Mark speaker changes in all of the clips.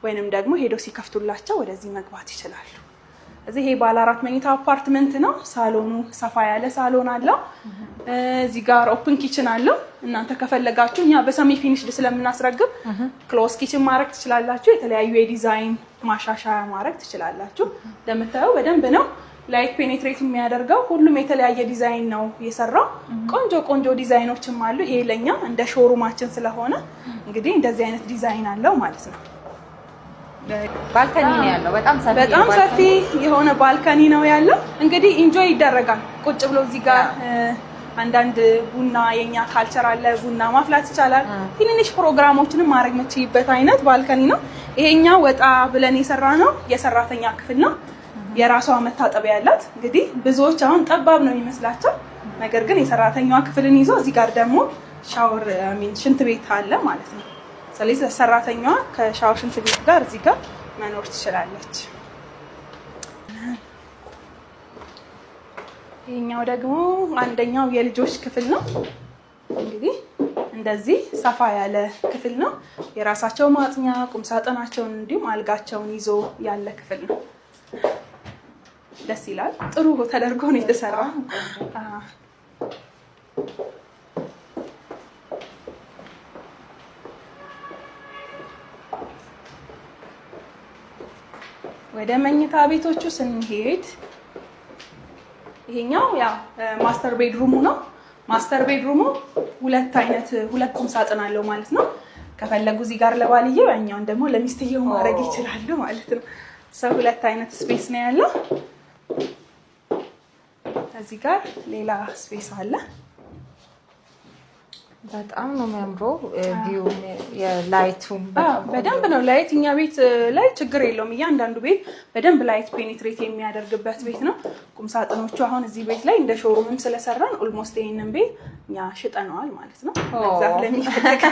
Speaker 1: ወይንም ደግሞ ሄደው ሲከፍቱላቸው ወደዚህ መግባት ይችላሉ። እዚህ ይሄ ባለ 4 መኝታ አፓርትመንት ነው። ሳሎኑ ሰፋ ያለ ሳሎን አለው። እዚህ ጋር open kitchen አለው። እናንተ ከፈለጋችሁ እኛ በ semi finished ስለምናስረክብ close kitchen ማድረግ ትችላላችሁ። የተለያዩ የዲዛይን ማሻሻያ ማድረግ ትችላላችሁ። እንደምታየው በደንብ ነው light penetrate የሚያደርገው። ሁሉም የተለያየ ዲዛይን ነው የሰራው። ቆንጆ ቆንጆ ዲዛይኖችም አሉ። ይሄ ለኛ እንደ showroom ኣችን ስለሆነ እንግዲህ እንደዚህ አይነት ዲዛይን አለው ማለት ነው።
Speaker 2: Balcony ነው ያለው። በጣም ሰፊ
Speaker 1: በጣም ሰፊ የሆነ balcony ነው ያለው። እንግዲህ enjoy ይደረጋል። ቁጭ ብሎ እዚህ ጋር አንዳንድ ቡና፣ የኛ culture አለ፣ ቡና ማፍላት ይቻላል። ትንንሽ ፕሮግራሞችንም ማድረግ የምትችይበት አይነት balcony ነው። ይሄኛው ወጣ ብለን የሰራ ነው የሰራተኛ ክፍል ነው። የራሷ መታጠቢያ ያላት። እንግዲህ ብዙዎች አሁን ጠባብ ነው የሚመስላቸው፣ ነገር ግን የሰራተኛዋ ክፍልን ይዞ እዚህ ጋር ደግሞ shower፣ I mean ሽንት ቤት አለ ማለት ነው። ስለዚህ ሰራተኛዋ ከሻወር ሽንት ቤት ጋር እዚህ ጋር መኖር ትችላለች። ይሄኛው ደግሞ አንደኛው የልጆች ክፍል ነው። እንግዲህ እንደዚህ ሰፋ ያለ ክፍል ነው። የራሳቸው ማጥኛ፣ ቁምሳጥናቸውን እንዲሁም አልጋቸውን ይዞ ያለ ክፍል ነው። ደስ ይላል። ጥሩ ተደርጎ ነው የተሰራ። ወደ መኝታ ቤቶቹ ስንሄድ ይሄኛው ያው master bedroom ኡ ነው። Master bedroom ኡ ሁለት አይነት ሁለት ቁም ሳጥን አለው ማለት ነው። ከፈለጉ እዚህ ጋር ለባልየው ያኛውን ደግሞ ለሚስትየው ማድረግ ይችላሉ ማለት ነው። ሰው ሁለት አይነት space ነው ያለው። እዚህ ጋር ሌላ space አለ።
Speaker 2: በጣም ነው የሚያምረው። View የ light ኡም
Speaker 1: በደንብ ነው light። እኛ ቤት ላይ ችግር የለውም። እያንዳንዱ ቤት በደንብ light penetrate የሚያደርግበት ቤት ነው። ቁምሳጥኖቹ አሁን እዚህ ቤት ላይ እንደ showroom ም ስለሰራን almost ይሄንን ቤት እኛ ሽጠነዋል ማለት ነው። መግዛት ለሚፈልግ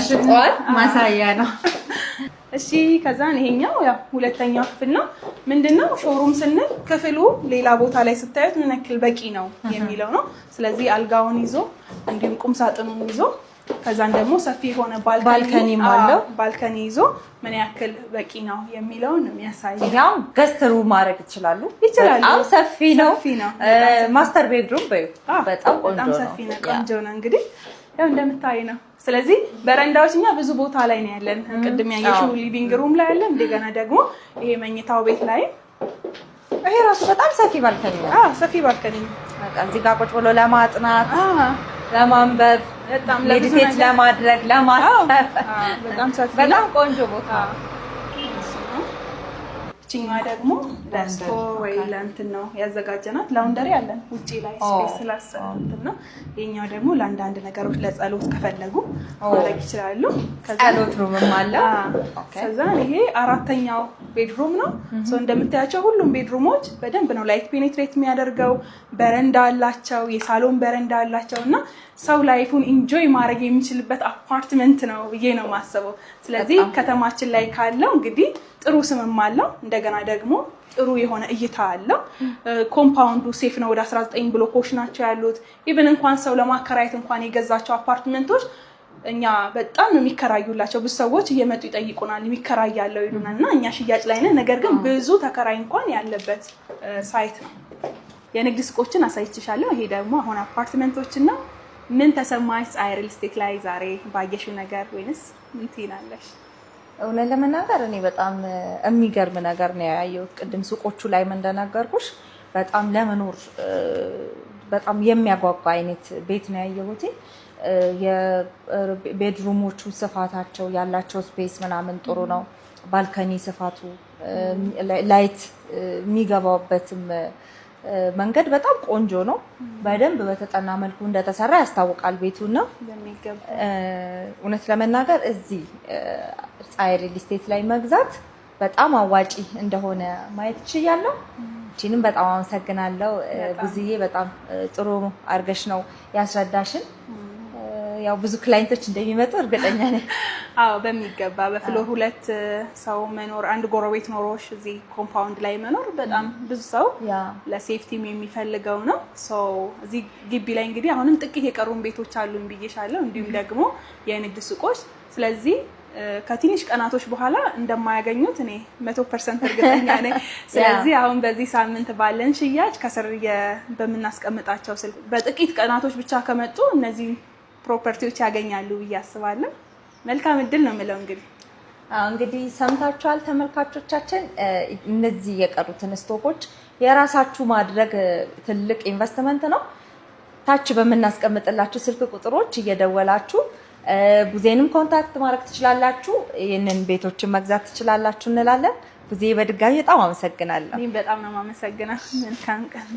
Speaker 2: ሽጧል፣ ማሳያ ነው።
Speaker 1: እሺ፣ ከዛን ይሄኛው ያው ሁለተኛው ክፍል ነው። ምንድነው showroom ስንል ክፍሉ ሌላ ቦታ ላይ ስታዩት ምን ያክል በቂ ነው የሚለው ነው። ስለዚህ አልጋውን ይዞ እንዲሁም ቁም ሳጥኑን ይዞ ከዛን ደግሞ ሰፊ የሆነ
Speaker 2: balcony አለው።
Speaker 1: Balcony ይዞ ምን ያክል በቂ ነው የሚለውን የሚያሳይ
Speaker 2: ያው guest room ማድረግ ይችላሉ።
Speaker 1: ይችላሉ።
Speaker 2: በጣም ሰፊ ነው።
Speaker 1: ሰፊ ነው።
Speaker 2: Master bedroom በዩ በጣም ቆንጆ
Speaker 1: በጣም
Speaker 2: ነው።
Speaker 1: ሰፊ ነው። ቆንጆ ነው። እንግዲህ ያው እንደምታይ ነው። ስለዚህ በረንዳዎች እኛ ብዙ ቦታ ላይ ነው ያለን። ቅድም ያየሽው living room ላይ ያለን፣ እንደገና ደግሞ ይሄ መኝታው ቤት ላይ
Speaker 2: ይሄ ራሱ በጣም ሰፊ balcony ነው።
Speaker 1: አዎ፣ ሰፊ balcony ነው።
Speaker 2: በቃ እዚህ ጋር ቁጭ ብሎ ለማጥናት፣ ለማንበብ፣
Speaker 1: በጣም ለብዙ
Speaker 2: meditate
Speaker 1: ነገር
Speaker 2: ለማድረግ፣ ለማሰብ
Speaker 1: በጣም ሰፊ ነው።
Speaker 2: በጣም ቆንጆ ቦታ።
Speaker 1: እችኛዋ ደግሞ ለ store ወይ ለእንትን ነው ያዘጋጀናት። Laundry አለን ውጪ ላይ space ስላሰ እንትን ነው። ይሄኛው ደግሞ ለአንዳንድ ነገሮች ለጸሎት ከፈለጉ ማድረግ ይችላሉ።
Speaker 2: ጸሎት room ም አለው።
Speaker 1: ከዛ ይሄ አራተኛው bedroom ነው። So እንደምታያቸው ሁሉም bedroom ኦች በደንብ ነው light penetrate የሚያደርገው። በረንዳ አላቸው፣ የሳሎን በረንዳ አላቸው እና ሰው life ኡን enjoy ማድረግ የሚችልበት አፓርትመንት ነው ብዬ ነው የማስበው። ስለዚህ ከተማችን ላይ ካለው እንግዲህ ጥሩ ስምም አለው፣ እንደገና ደግሞ ጥሩ የሆነ እይታ አለው። Compound ኡ safe ነው። ወደ 19 ብሎኮች ናቸው ያሉት። Even እንኳን ሰው ለማከራየት እንኳን የገዛቸው አፓርትመንቶች እኛ በጣም ነው የሚከራዩላቸው። ብዙ ሰዎች እየመጡ ይጠይቁናል፣ የሚከራያለው ይሉናል። እና እኛ ሽያጭ ላይ ነን። ነገር ግን ብዙ ተከራይ እንኳን ያለበት site ነው። የንግድ ሱቆችን አሳይቼሻለሁ። ይሄ ደግሞ አሁን አፓርትመንቶችን ነው። ምን ተሰማሽ ፀሐይ ሪል ስቴት ላይ ዛሬ ባየሽው ነገር ወይንስ ምን ትይናለሽ?
Speaker 2: እውነት ለመናገር እኔ በጣም የሚገርም ነገር ነው ያየሁት። ቅድም ሱቆቹ ላይም እንደነገርኩሽ በጣም ለመኖር በጣም የሚያጓጓ አይነት ቤት ነው ያየሁት። የ bedroom ኦቹ ስፋታቸው ያላቸው space ምናምን ጥሩ ነው። Balcony ስፋቱ፣ light የሚገባበትም መንገድ በጣም ቆንጆ ነው። በደንብ በተጠና መልኩ እንደተሰራ ያስታውቃል ቤቱና
Speaker 1: በሚገባ
Speaker 2: እውነት ለመናገር እዚህ ፀሐይ ሪል ስቴት ላይ መግዛት በጣም አዋጪ እንደሆነ ማየት ችያለሁ። እቺንም በጣም አመሰግናለሁ ብዙዬ፣ በጣም ጥሩ አድርገሽ ነው ያስረዳሽን። ያው ብዙ client ኦች እንደሚመጡ እርግጠኛ ነኝ።
Speaker 1: አዎ፣ በሚገባ። በ floor ሁለት ሰው መኖር፣ አንድ ጎረቤት ኖሮሽ እዚህ compound ላይ መኖር በጣም ብዙ ሰው ለ safety ም የሚፈልገው ነው። እዚህ ግቢ ላይ እንግዲህ አሁንም ጥቂት የቀሩን ቤቶች አሉን ብዬሻለሁ፣ እንዲሁም ደግሞ የንግድ ሱቆች። ስለዚህ ከትንሽ ቀናቶች በኋላ እንደማያገኙት እኔ 100% እርግጠኛ ነኝ። ስለዚህ አሁን በዚህ ሳምንት ባለን ሽያጭ ከስር በምናስቀምጣቸው ስልክ በጥቂት ቀናቶች ብቻ ከመጡ እነዚህ property ዎች ያገኛሉ ብዬ አስባለሁ። መልካም እድል ነው የምለው። እንግዲህ
Speaker 2: አዎ፣ እንግዲህ ሰምታችኋል ተመልካቾቻችን። እነዚህ የቀሩትን stock ኦች የራሳችሁ ማድረግ ትልቅ ኢንቨስትመንት ነው። ታች በምናስቀምጥላችሁ ስልክ ቁጥሮች እየደወላችሁ ቡዜንም contact ማድረግ ትችላላችሁ። ይህንን ቤቶችን መግዛት ትችላላችሁ እንላለን። ቡዜ በድጋሚ በጣም አመሰግናለሁ።
Speaker 1: እኔም በጣም ነው የማመሰግነው። መልካም ቀን።